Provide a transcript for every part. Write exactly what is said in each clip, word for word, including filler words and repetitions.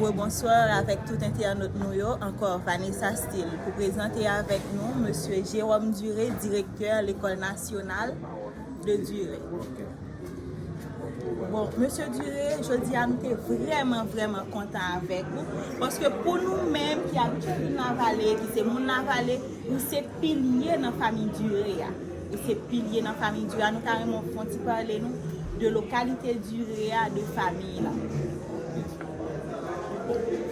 Rebonswa avèk tout entènot nou yo, ankò Vanessa Steele pou prezante avèk nou mesye Jérôme Duré, direktè Lekòl Nasyonal de Duré. Bon, mesye Duré, jodi a nou te vrèman, vrèman kontan avèk ou, paske pou nou menm ki abitye vin Lavale, ki se moun Lavale, ou se pilye nan fanmi Duré a. Ou se pilye nan fanmi Duré a. Nou ta renmen w fè yon ti pale nou de lokalite Duré a, de fanmi la.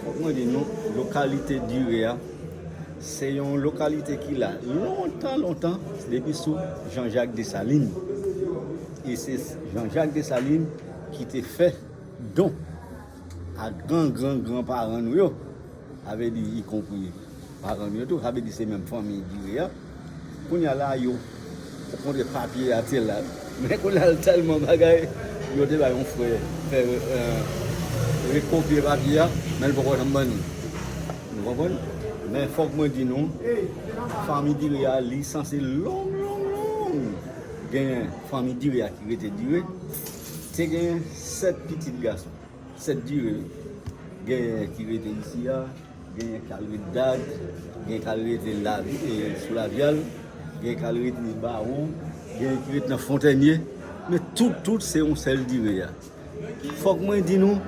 Fòk mwen di nou, lokalite Duré a, se yon lokalite ki la lontan, lontan, depi sou Jean-Jacques Dessalines. E se Jean-Jacques Dessalines ki te fè don a gran, gran, gran paran nou yo. Sa vle di, ikonpri paran nou yo tou, sa vle di se menm fanmi Duré a. Kounye a la, yo kontre papye a te la. Men kounye a l tèlman bagay, yo te bay yon frè fè, eh, rekopye papye a, men l poko janm ban nou. Nou konprann? Men fòk mwen di nou, fanmi Duré a, li sanse long, long, long. Gen fanmi Duré a ki rete Duré. Te gen sèt pitit gason. Sèt Duré, wi. Genyen ki rete isi a, genyen k al ret Dag, genyen k al rete la, e, sou Lavyal, genyen k al rete Bawon, genyen ki ret nan Fontènye. Men tout, tout se yon sèl Duré a. Fòk mwen di nou,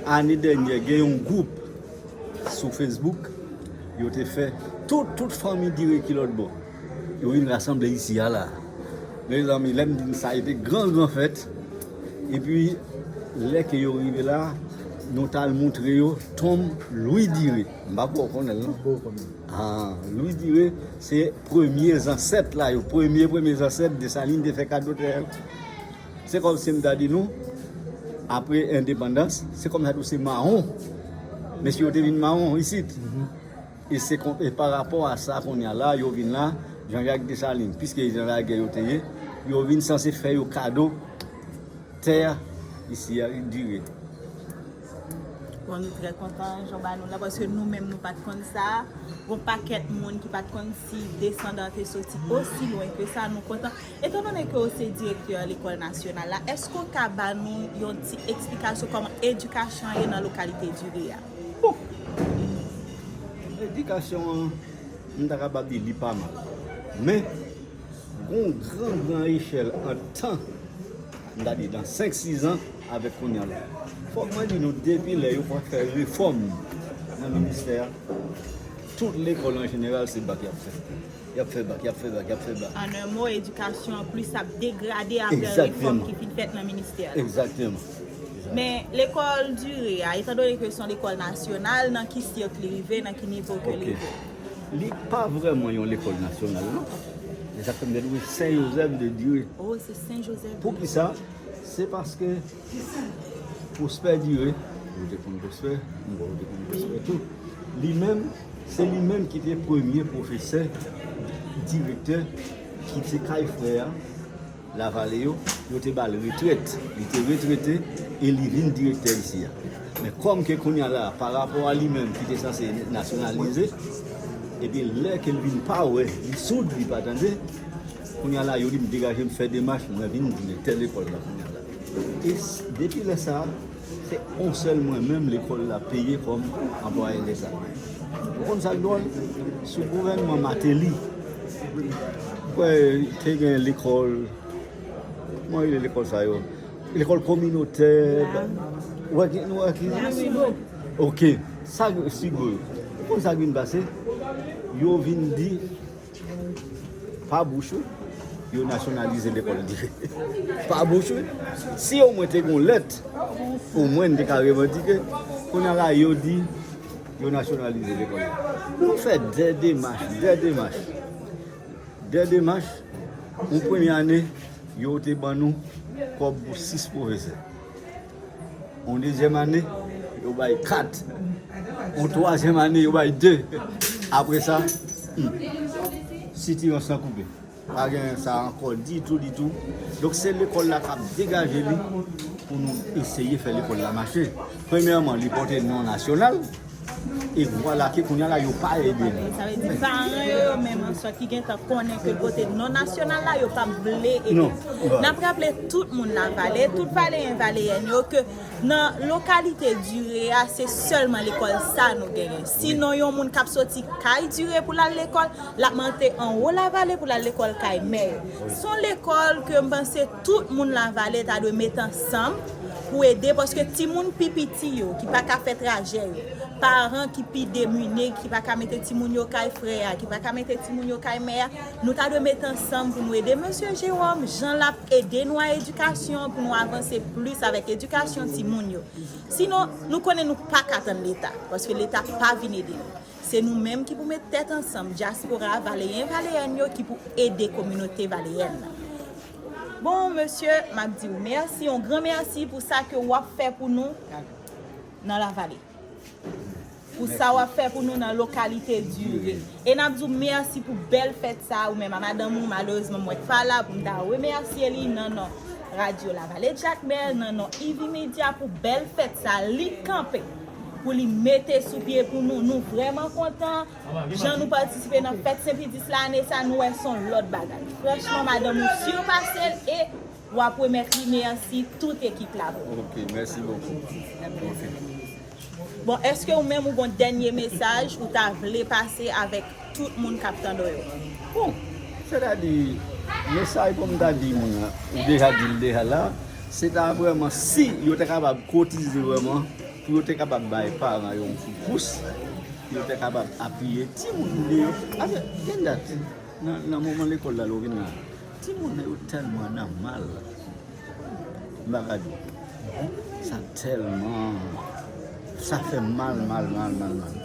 ane dènyè, gen yon gwoup sou Facebook, yo te fè tout, tout fanmi Duré ki lòt bò. Yo vin rasanble isi a la. Mezanmi, lè m di n sa, se te gran, gran fèt. Epi, lè ke yo rive la, nou t al montre yo tonm Louis Duré. M pa kwè w konnen l, non? Ah, Louis Duré, se premye zansèt la yo, premye, premye zansèt Desalin te fè kado tè. Se kòmsi m ta di nou, apre endepandans, se kòmsi tou se mawon. Mesye yo te vin mawon isit. E se kon, e pa rapò a sa kounye a la, yo vin la, Jean-Jacques Dessalines, piske se nan lagè yo te ye, yo vin sanse fè yo kado tè isi a Duré. Bon, nou trè kontan jan w ba nou la, paske nou menm nou pa t konn sa. Gon pakèt moun ki pa t konn si desandan te soti osi lwen ke sa, nou kontan. Etandone ke w se direktè lekòl nasyonal la, èske w ka ba nou yon ti eksplikasyon kòman edikasyon an ye nan lokalite Duré a? Bon, edikasyon an, m ta kapab di li pa mal. Men, gon gran, gran echèl ant tan, m ta di nan senk, sis an, avèk kounye a la. Fòk mwen di nou, depi lè yo pa fè refòm nan ministè a, tout lekòl an jeneral, se bak y ap fè. Y ap fè bak, y ap fè bak, y ap fè bak. An en mo, edikasyon an plis ap degrade apre refòm ki fin fèt nan ministè a. Egzakteman. Men lekòl Duré a, etandone ke se yon lekòl nasyonal, nan ki sik li rive, nan ki nivo ke li rive? Li pa vrèman yon lekòl nasyonal, non. E sa k fè m te di w, Sen Jozèf de Duré. Oh, se Sen Jozèf de Duré. Poukisa? Se paske Prosper Duré, ou te konn Prosper, m kwè ou te konn Prosper tou. Li menm, se li menm ki te premye pwofesè, direktè, ki te kay frè a, Lavale yo, yo te ba l retrèt. Li te retrete e li vin direktè isi a. Men kòm ke kounye a la, pa rapò a li menm ki te sanse nasyonalize, epi lè ke l vin pa wè, li soud, li pa tande, kounye a la, yo di m degaje m fè demach, mwen vin direktè lekòl la kounye a la. E s- depi lè sa a, se yon sèl mwen menm lekòl la peye kòm anplwaye leta. Ou konn sa k dwòl? Sou gouvènman Martelly, kwè te gen lekòl, kòman rele lekòl sa yo? Lekòl kominotè. Ou wè ki, nou wè ki? Ok. Sa, Sigo yo. Ou konn sa k vin pase? Yo vin di, pa bouch ou, yo nasyonalize lekòl Duré. Pa bouch ou. Si omwen te gon lèt, omwen n te ka revandike. Kounye a la, yo di, yo nasyonalize lekòl. Nou fè de demach, de demach. De demach, yon premye ane, yo te ban nou kòb pou sis pwofesè. Yon dezyèm ane, yo bay kat. Yon twazyèm ane, yo bay de. Apre sa, hmm, sitirans lan koupe. Pa gen sa ankò ditou, ditou. Donk, se lekòl la k ap degaje li pou nou eseye fè lekòl la mache. Premyèman, li pote non nasyonal. E vwala ke kounye a la, yo pa ede nou. Sa vle di, paran yo, yo menm, an sòt ki gentan konnen ke kote non nasyonal la, yo p ap vle ede. Non. N ap raple tout moun Lavale, tout Valeyen, Valeyèn yo, ke nan lokalite Dire a, se sèlman lekòl sa nou genyen. Sinon, yon moun k ap soti kay Dire pou l al lekòl, l ap monte anwo Lavale pou l al lekòl kay mè yo. Se yon lekòl ke m panse tout moun Lavale ta dwe met ansanm pou ede, paske timoun pi piti yo, ki pa ka fè trajè yo, paran ki pi demini, ki pa ka mete timoun yo kay frè a, ki pa ka mete timoun yo kay mè a, nou ta dwe met ansanm pou nou ede mesye Jewòm, jan l ap ede nou a edikasyon, pou nou avanse plis avèk edikasyon timoun yo. Sinon, nou konnen nou pa ka tann Leta, paske Leta pa vin ede nou. Se nou menm ki pou met tèt ansanm, dyaspora, Valeyen, Valeyèn yo ki pou ede kominote valeyèn nan. Bon, mesye, m ap di w mèsi, yon gran mèsi pou sa ke w ap fè pou nou nan Lavale. Pou sa w ap fè pou nou nan lokalite Dire. E n ap di w mèsi pou bèl fèt sa a, ou menm a madanm ou, malerezman, mwen pa la pou m ta remèsye li nan non Radyo Lavale Jakmèl, nan non Ivy Media pou bèl fèt sa a, li kanpe pou li mete sou pye pou nou. Nou vrèman kontan. Jan nou patisipe nan fèt Senpidis la ane sa, nou wè se yon lòt bagay. Franchman, madanm ou sipase l e w ap remèt li mèsi tout ekip la pou. Ok, merci beaucoup. Ok. Bon, èske ou menm ou gon dènye mesaj ou ta vle pase avèk tout moun k ap tande w yo? Bon, sètadi, mesaj pou m ta di moun nan, ou deja di l deja la, se ta vrèman si yo te kapab kotize vrèman, pou yo te kapab bay paran yo yon kout pous, pou yo te kapab apiye timoun yo. Paske, gen dat, nan, nan moman lekòl la, lè w vin la, timoun yo tèlman nan mal. M pa ka di w. Sa tèlman, sa fè mal, mal, mal, mal, mal.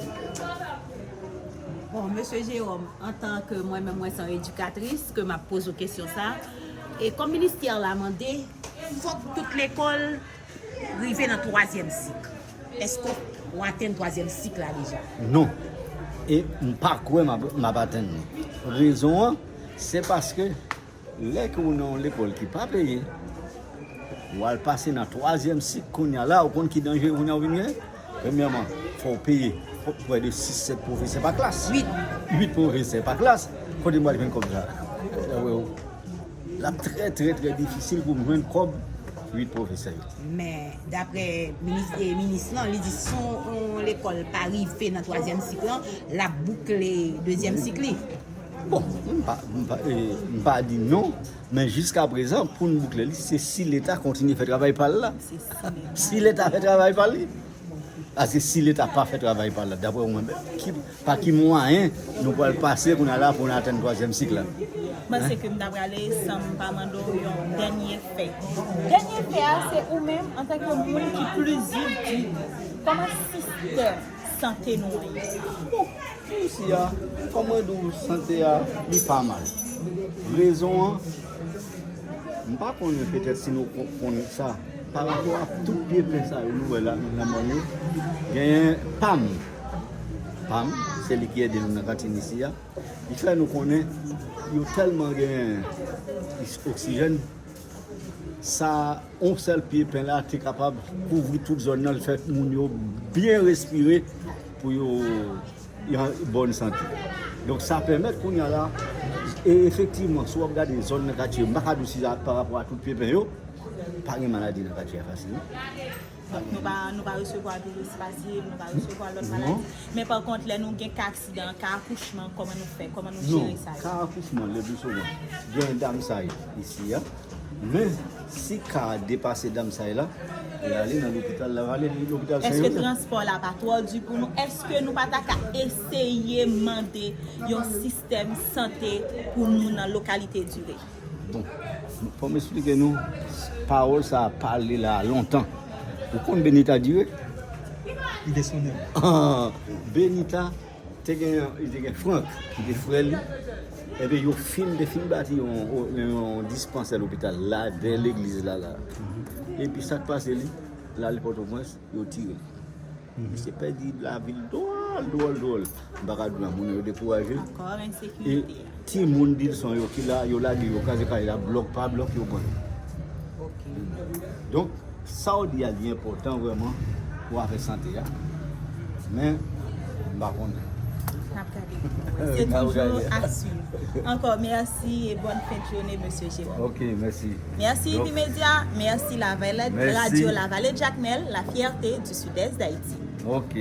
Bon, mesye Jewòm, antanke mwen menm, mwen se yon edikatris, ke m ap poze w kesyon sa, e kòm ministè la mande, fòk tout lekòl rive nan twazyèm sik. Èske w atenn twazyèm sik la deja? Non. E m pa kwè m ap, m ap atenn li. Rezon an, se paske lè ke w nan yon lekòl ki pa peye, w al pase nan twazyèm sik kounye a la, ou konn ki danje kounye a w vin gen? Premyèman, fò w peye prè de sis, sèt pwofesè pa klas. Uit. Uit pwofesè pa klas. Kote m pral jwenn kòb sa? L ap trè, trè, trè difisil pou m jwenn kòb uit pwofesè yo. Men, daprè minis, e, minis lan, li di si yon, yon lekòl pa rive nan twazyèm sik lan, l ap boukle dezyèm sik li. Bon, m pa, m pa, e, m pa di non, men jiskaprezan, pou n boukle li, se si Leta kontinye fè travay pa l la. Se si Leta. Si Leta fè travay pa li. Paske si Leta pa fè travay pa l la, daprè ou menm, ki, pa ki mwayen nou pral pase kounye a la pou n atenn twazyèm sik la? M panse ke m ta prale san m pa mande w yon dènye fè. Dènye fè a, se ou menm, antanke moun ki plis viktim, kòman sistèm sante nou an ye? Bon, isi a, kòm mwen di w, sante a, li pa mal. Rezon an, m pa konnen, petèt si nou kon-, konn sa, parapò a tout pye pen sa yo nou wè la nan mòn yo, genyen PAM. PAM, se li ki ede nou nan kantin isi a. Li fè nou konnen yo tèlman genyen is-, oksijèn, sa, yon sèl pye pen la te kapab kouvri tout zòn nan, fè moun yo byen respire pou yo, yo an bòn sante. Donk, sa pèmèt kounye a la, e efektivman, si w ap gade zòn nan katye, m pa ka di w si sa parapò a tout pye pen yo, pa gen maladi nan katye a fasil, non. Donk, nou pa, nou pa resevwa viris pazil, nou pa resevwa lòt maladi. Non. Men pa kont, lè nou gen ka aksidan, ka akouchman, kòman nou fè? Kòman nou jere sa yo? Non, ka akouchman, le pli souvan, gen damsay isi a. Men, si ka a depase damsay la, e ale nan lopital Lavale, lopital Sen Jozèf. Èske transpò la pa twò di pou nou? Èske nou pa ta ka eseye mande yon sistèm sante pou nou nan lokalite Dire? Bon, fò m esplike nou, pawòl sa a pale la lontan. Ou konn Benita Dire? Li te sonnen. Ah, Benita te gen, li te gen Frank, ki te frè li. Epi yo fin, te fin bati yon, yon dispansè lopital la, dèyè legliz la, la. Epi sa k pase li, l ale Pòtoprens, yo tire li. Misye pèdi lavi l dwòl, dwòl, dwòl. M pa ka di w nan moun yo dekouraje. Ankò, e ensekirite a. Timoun Dilson yo ki la, yo lage yo kraze kay la, blòk pa blòk yo pran. Ok. Donk, sa w di a li enpòtan vrèman pou afè sante a. Men, M pa konnen. N ap gade pou nou wè. Se toujou à suivre. Encore merci et bonne fin de journée, monsieur Jérôme. Ok, mèsi. Merci Vimedia, merci La Valette, Merci. Radio La Vallée de Jacmel, la fierté du sud-est d'Haïti. Ok.